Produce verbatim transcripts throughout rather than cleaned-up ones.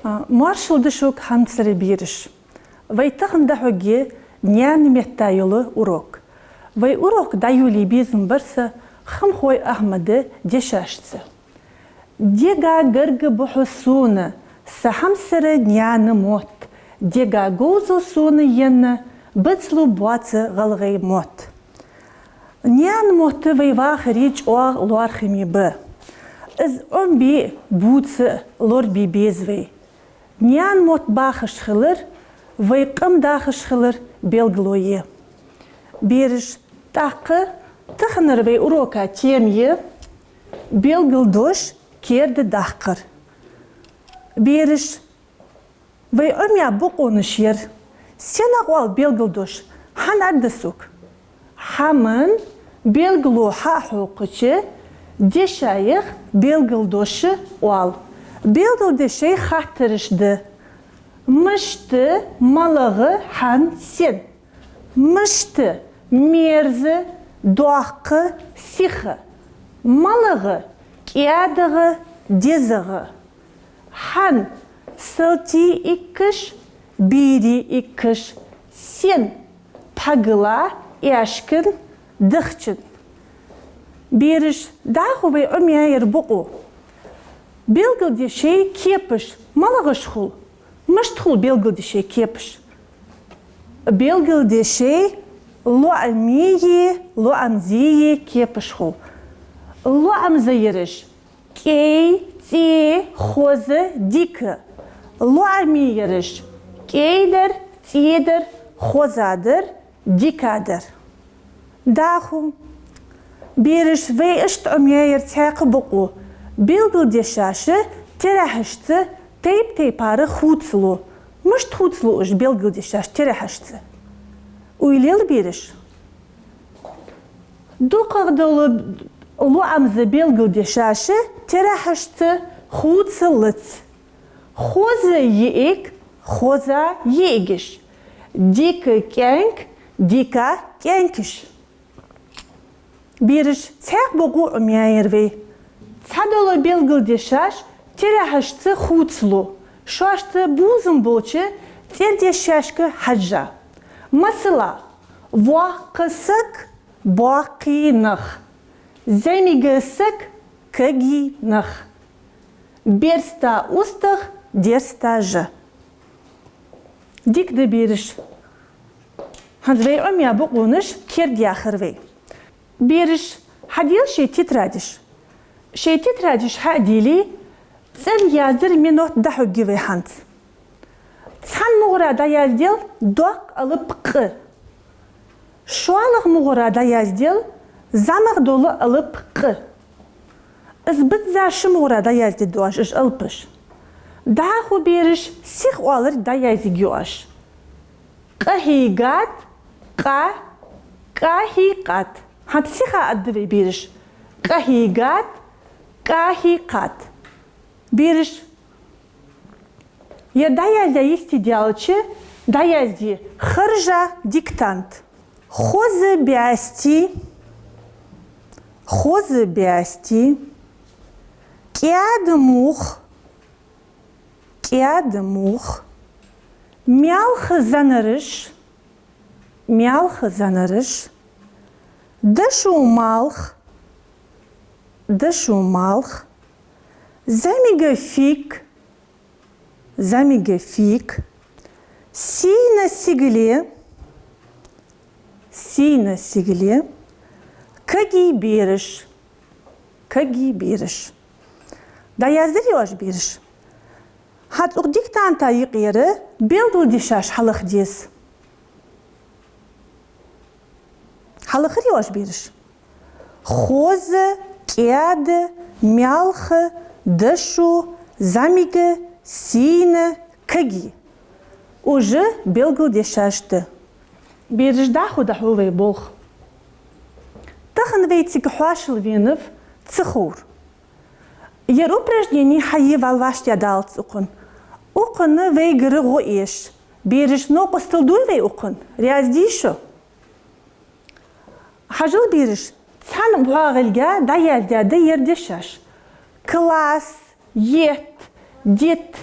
А, моаршал да шуга, хьамсара бераш. Вай тахан дӀахьоргья наьна метта йола урок. Вай урок дӀайолае безам бар са Хамхой Ахьмада дешашца. Дега гарга ба хьо сона, са хьамсара наьна мотт. Дега говзал сона енна, бацлу боаца гӀалгӀай мотт. Наьна мотт вай вахаре чӀоагӀа лоархӀаме ба. Из Ӏомабе, бувца лорабе беза вай. Наьна мотт бахаш хилар вай къам дахаш хилара белгало я. Бераш, тӀаккха таханара вай урока тема я белгалдош, кердадаккхар. Бераш, вай Ӏомаяь бокъонаш яр. Сенах оал белгалдош? Хьан аргда сога? Хьаман белгало хьахьокхача, дешаех белгалдош оал. Белгалдешай хаттараш да: мишта, малагӀа, хьан, сен. Мишта: мерза, доккха, сиха. МалагӀа: кӀаьдагӀа, дезагӀа. Хьан: салтий иккаш, берий иккаш. Сен: пхьагала, аьшкан, дахчан. Бераш, дӀахо вай Ӏомаяьяр бокъо. Белгалдешай кепаш малагӀаш хул? Мишта хул белгалдешай кепаш? Белгалдешай лоӀамеи лоӀамзеи кепаш хул. ЛоӀамзаераш: кӀай, цӀе, хоза, дика. ЛоӀамеераш: кӀайдар, цӀедар, хозадар, дикадар. ДӀахо, бераш, вай иштта Ӏомаяьяр цхьаькха бокъо. Белгалдешаш терахьашца тайп-тайпара хувцалу. Мишта хувцалу уж белгалдешаш терахьашца? Уйлел, бераш. ДукхагӀа дола лоӀамза белгалдешаш терахьашца хувцалац. Хоза йиӀиг, хоза йиӀигаш. Дика кӀаьнк, дика кӀаьнкаш. Бераш, цхьаькха бокъо Ӏомаяьяр вай. Цхьадола белгалдешаш терахьашца хувцалу. Шоашта бувзам болча цӀердешашка хьежжа. Масала: воккха саг, боккхий нах. ЗӀамига саг, кагий нах. Берста устагӀа, дерста жа. Дика да, бераш. ХӀанз вай Ӏомаяь бокъонаш кердаяьхар вай. Бераш, хьаделаш шоай тетрадаш. Шоай тетрадаш хьаделе, цӀена яздаьр минот дӀахьоргья вай хӀанз. Цхьан мугӀара дӀаяздел доккха алап «къ». ШоллагӀа мугӀара дӀаяздел зӀамагӀа дола алап «къ». Из бизза ши мугӀара дӀаяздергда оаш уж алапаш. ДӀахо, бераш, сиха оалар дӀаязъергья оаш. Къахьийгад, къа, кӀахьийкъад. ХӀанз сиха аргда вай, бераш. Къахьийгад, кӀахьийкъад. Бераш, ер дӀаяздаь йистедаьлча, дӀаязде: харжа диктант. Хоза бӀаьсти, хоза бӀаьсти. КӀаьда мух, кӀаьда мух. Маьлха зӀанараш, маьлха зӀанараш. Дошо малх, дошо малх. ЗӀамига фийк, зӀамига фийк. Сийна сигале, сийна сигале. Кагий бераш, кагий бераш. ДӀаяздаьрий оаш, бераш? ХӀанз укх диктанта юкъера белгалдешаш хьалаха деза. Хьалахарий оаш, бераш? Хоза, кӀаьда, маьлха, дошо, зӀамига, сийна, кагий. Уж белгалдешаш да. Бераш, дӀахо дӀахьу вай болх. Тахан вай цига хьоашалгӀа венав цхьа ховр. Ер упражнени хьае вӀалла вӀаштӀехьадалац укхун. Укхун вайгара гӀо эш. Бераш, новкъостал дуй вай укхун? Раьза дий шо? Хьажал, бераш, цхьан бӀоагӀилга дӀаяздаьд ер дешаш: класс, етт, дитт,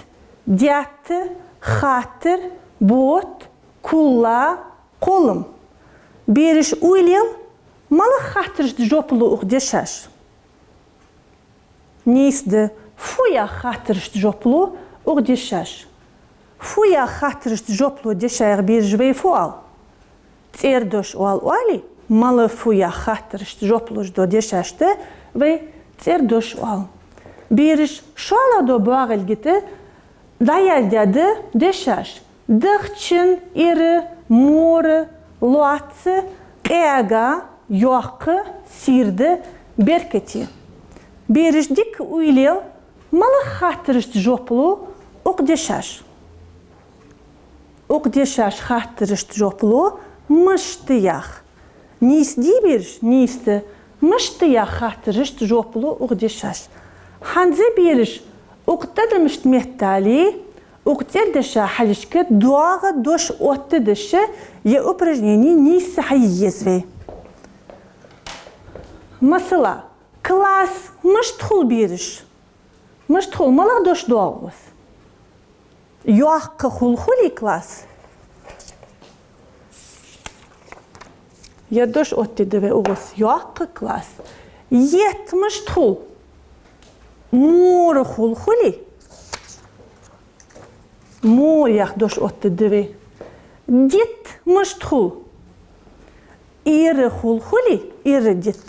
даьтта, хаттар, бутт, кулла, кхоллам. Бераш, уйла ел, малагӀа хаттарашта жоп лу укх дешаша? Нийса да, фу яха хаттарашта жоп лу укх дешаша? Фу яха хаттарашта жоп лу дешаех бераш вай фу оал? ЦӀердош оал, оалий? Мала, фу яха хаттарашта жоп луш дола дешашта вай цӀердош оал. Бераш, шоллагӀа дола боагӀилга тӀа дӀаяздаьд дешаш: дахчан, ира, мора, лоацца, къаьга, йоккха, сийрда, беркате. Бераш, дика уйла ел, малагӀа хаттарашта жоп лу укх дешаша? Укх дешаша хаттарашта жоп лу мишта яха. Нийса дий, бераш? Нийса да. Мишта яха хаттарашта жоп лу укх дешаша. ХӀанз, бераш, укх тӀадамашта меттел, укх цӀердеша хьалхашка доагӀа дош оттадеш ер упражнени нийса хьае еза вай. Масала, класс мишта хул, бераш? Мишта хул, малагӀа дош доагӀа укхаза? Йоккха хул, хулий класс? Ер дош оттаде вай укхаза: йоккха класс. Етт мишта хул? Мора хул, хулий? Мора яха дош оттаде вай. Дитт мишта хул? Ира хул, хулий? Ира, дитт.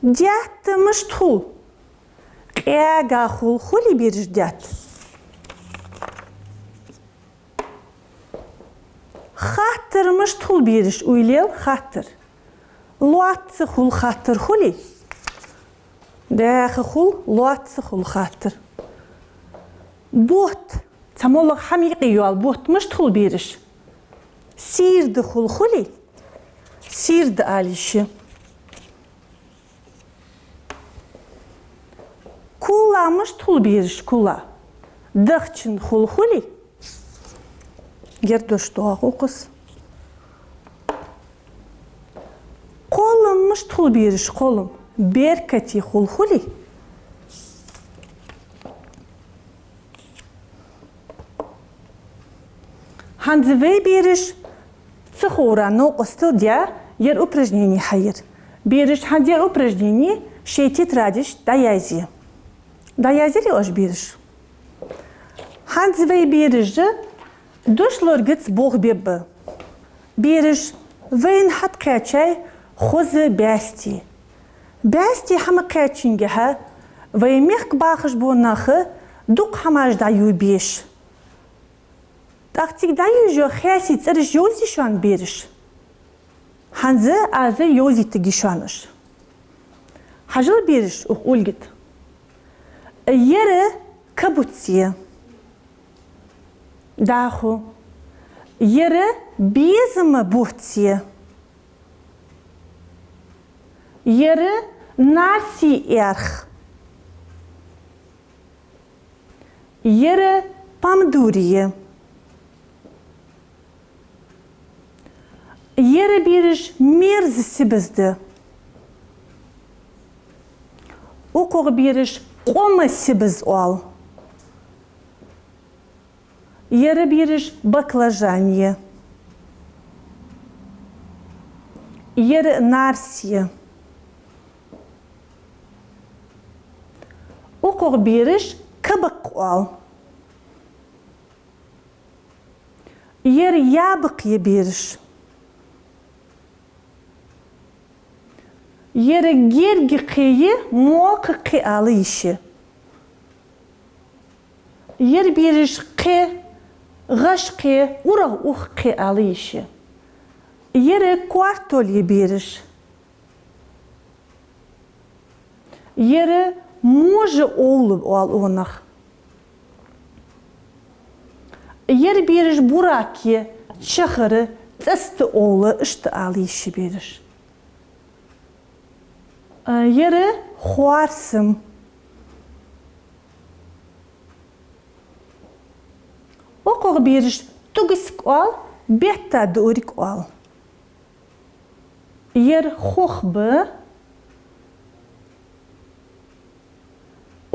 Даьтта мишта хул? Къаьга хул, хулий, бераш, даьтта? Хаттар мишта хул, бераш, уйла ел, хаттар? Лоацца хул хаттар, хулий? ДӀаьха хул, лоацца хул хаттар. Бутт, цхьа моллагӀа хӀама юкъе йоалла бутт мишта хул, бераш? Сийрда хул, хулий? Сийрда ала йиш я. Кулла мишта хул, бераш, кулла? Дахчан хул, хулий? Ер дош доагӀа укхаза. Кхоллам мишта хул, бераш, кхоллам? Беркате хул, хулий? ХӀанз вай, бераш, цу ховра новкъостал даь ер упражнени хьаер. Бераш, хӀанз ер упражнени шоай тетрадаш тӀа дӀаязъе. ДӀаязъяьрий оаш, бераш? ХӀанз вай, бераш, дошлоргаца болх бергба. Бераш, вайна хьатӀакхаьчай хоза баьсти. Баьсти хьа ма кхаьчингехьа, вай мехка бахаш бола нах дукха хӀамаш дӀаювбеш. ТӀаккха цига дӀаювш йола хаьсий цӀераш йовзий шоана, бераш? ХӀанз аз йовзийтаргья шоана уж. Хьажал, бераш, укх улга тӀа. Ер кабуц я. ДӀахо. Ер безама буц я. Ер нарсий эрх. Ер помидор я. Ер, бераш, мерза сибаз да. Укхох, бераш, къома сибаз оал. Ер, бераш, баклажан я. Ер нарс я. Укхох, бераш, кабакъ оал. Ер ябакъ я, бераш. Ер герга кхе я, мокха кхе ала йиш я. Ер, бераш, кхе, гӀаш кхе, урагӀ ух кхе ала йиш я. Ер картол я, бераш. Ер можа овла оал укхунах. Ер, бераш, бурак я, чахара, цӀаста овла, иштта ала йиш я, бераш. Ер хоарсам. Укхох, бераш, тугсаг оал, бетта дуарг оал. Ер хухба.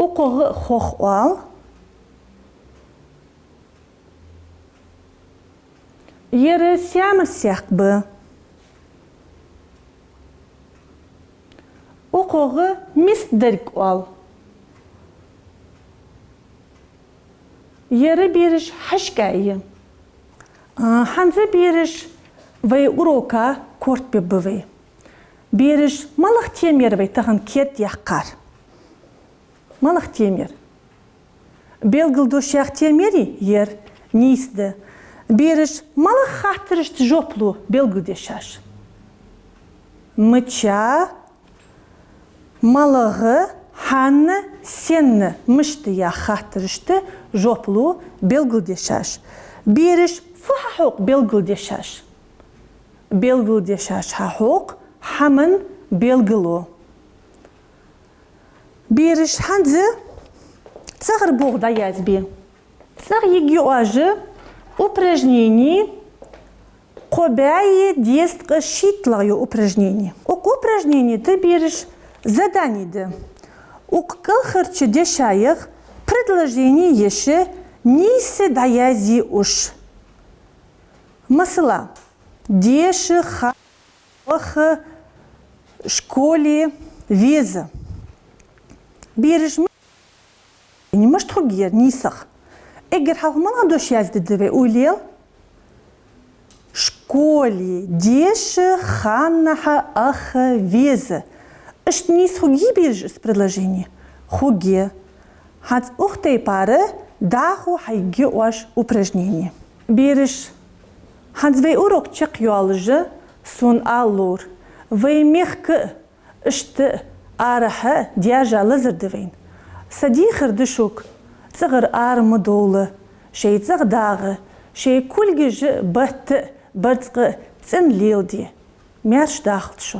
Укхох хох оал. Ер саьмар саькх ба. Укхох мист дерг оал. Ер, бераш, хьашкӀа я. А, хӀанз, бераш, вай урока корта бергба вай. Бераш, малагӀа тема яр вай тахан кердаяккхар? МалагӀа тема яр? Белгалдош яха тема ярий? Ер, нийса да. Бераш, малагӀа хаттарашта жоп лу белгалдешаш? Мича, малагӀа, хӀанна, сенна, мишта яха хаттарашта жоп лу белгалдешаш. Бераш, фу хьахьокх белгалдешаш? Белгалдешаш хьахьокх хӀаман белгало. Бераш, хӀанз цӀагӀара богӀа дӀаязбе. ЦӀагӀа йига йоӀажа упражнени кхо бӀаьи дезткъа шийтталагӀа йола упражнени. Укх упражнене тӀа, бераш, задани да. Укх кӀалхарча дешаех предложени еш нийса дӀаязъе уж. Масала, деша, хана, ваха, школе, веза. Бераш, м-, мишта хургья ер нийсагӀа? Эггара хьалха малагӀа дош яздергда вай, уйлаел? Школе, деша, ханнахьа, аха, веза. Иштта нийса хургья, бераш, из предложени? Хургья. ХӀанз укх тайпара дӀахо хьайига оаш упражнени. Бераш, хӀанз вай урок чакхйоалаш, сона ала ловра, вай мехка а, иштта а арахьа а даьржа лазар да вайна. Са дехар да шуга: цӀагӀара ара ма довла, шоай цӀагӀа дагӀа, шоай кулгаш а, батт а, барзкъа а цӀена леладе. Маьрша дахалда шо.